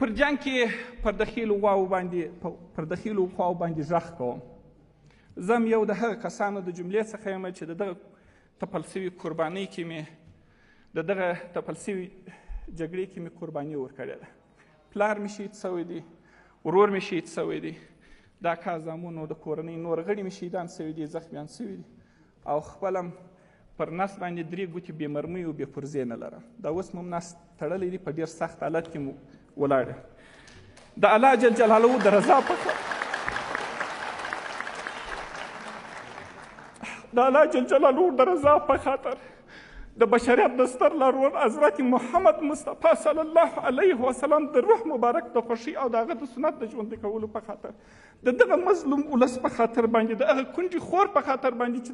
پر جنګ کې پر دخیلو غواو باندې پر دخیلو خواو باندې غږ کوم. زه هم یو د هغه کسانو د جملې څخه یم چې د دغه تپل سوي قربانۍ کې مې د دغه تپل سوي جګړې کې مې قرباني ورکړې ده. پلار مې شهید سوی دی، ورور مې شهید سوی دی، د اکا زامنو د کورنۍ نور غړي مې شهیدان سوي دي، زخمیان سوي دي، او خپل هم پر نس باندې درې ګوتې بې مرمۍ او بې پرزې نه لرم. دا اوس مو هم نس تړلی دی، په ډېر سخت حالت کې مو ولاړ یم. د الله جل جلاله د رضا په د الله جل جلاله د رضا په خاطر د بشریت د ستر لارښود حضرت محمد مصطفی صلی الله علیه وسلم د روح مبارک د خوښۍ او د هغه د سنت د ژوندي کولو په خاطر، د دغه مظلوم ولس په خاطر باندې، د هغه کونډې خور په خاطر باندې چې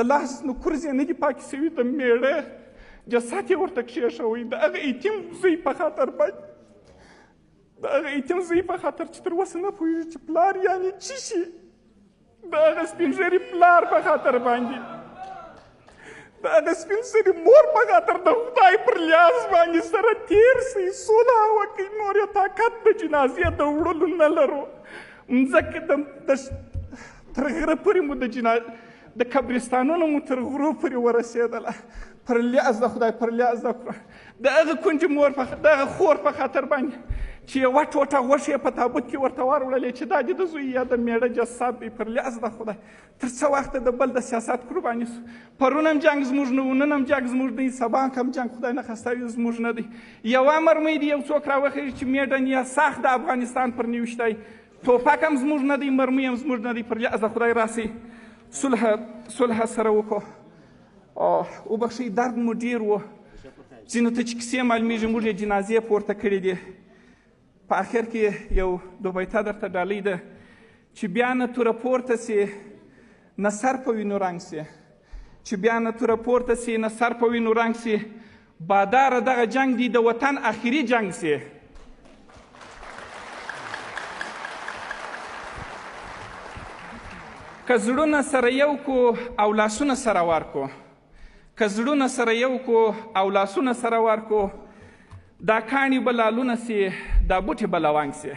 د لاس نکورزې نه دي پاکې سوي، د مېړه جسد یې ورته کښېښوی، د هغه یتیم زوی په خاطر باندې، د هغه یتیم زوی په خاطر چې تر اوسه نه پوهېږي چې پلار یعنې چی شي، د هغه سپین ږیري پلار په خاطر باندې، د هغه سپین سري مور په خاطر د خدای پر لیاز باندې سره تېر سئ، سوله وکړئ. نور یې طاقت د جنازې د وړلو نه لرو. مځکه د تر غره پورې مو د د قبرستانونو مو تر غرو پورې ورسېدله. پر لیاز د خدای، پر لیاز د قرآن، د هغه کونجې مور په د هغه خور په خاطر باندې چې یوه ټوټه غوښه یې په تابوت کې ورته وروړلې چې دا دې د زوی یا د مېړه جسد دی. پر لیاز د خدای تر څه وخته د بل د سیاست قرباني سو. پرون هم جنګ زموږ نه و، نن هم جنګ زموږ دی، سبا هم جنګ خدای نه خواسته وي زموږ نه دی. یوه مرمۍ دي یو څوک راوخېږي چې میډن یا سخت د افغانستان پر نیوشتی، ټوپک هم زموږ نه دی، مرمۍ هم زموږ نه دی. پر لیاز د خدای راسئ، صلح سره وکړو. وبخښئ درد مو ډېر و، ځینو ته چې کیسې معلومېږي موږ یې جنازې پورته کړې دي. په اخر کې یو دوبیته درته ډالۍ ده چې بیا نه توره پورته سي نه سر په وینو رنګ سي، چې بیا نه توره پورته سي نه سر په وینو رنګ سي، باداره دغه جنګ دی د وطن اخري جنګ سي. که زړونه سره یو کو او لاسونه سره ورکو، که زړونه سره یو کو او لاسونه سره ورکو، دا کاڼي به لالونه سي، دا بوټي به لونګ سي.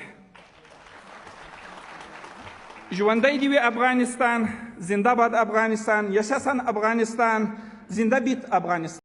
ژوندی دې وي افغانستان، زنده باد افغانستان، یشسن افغانستان، زنده بیت افغانستان.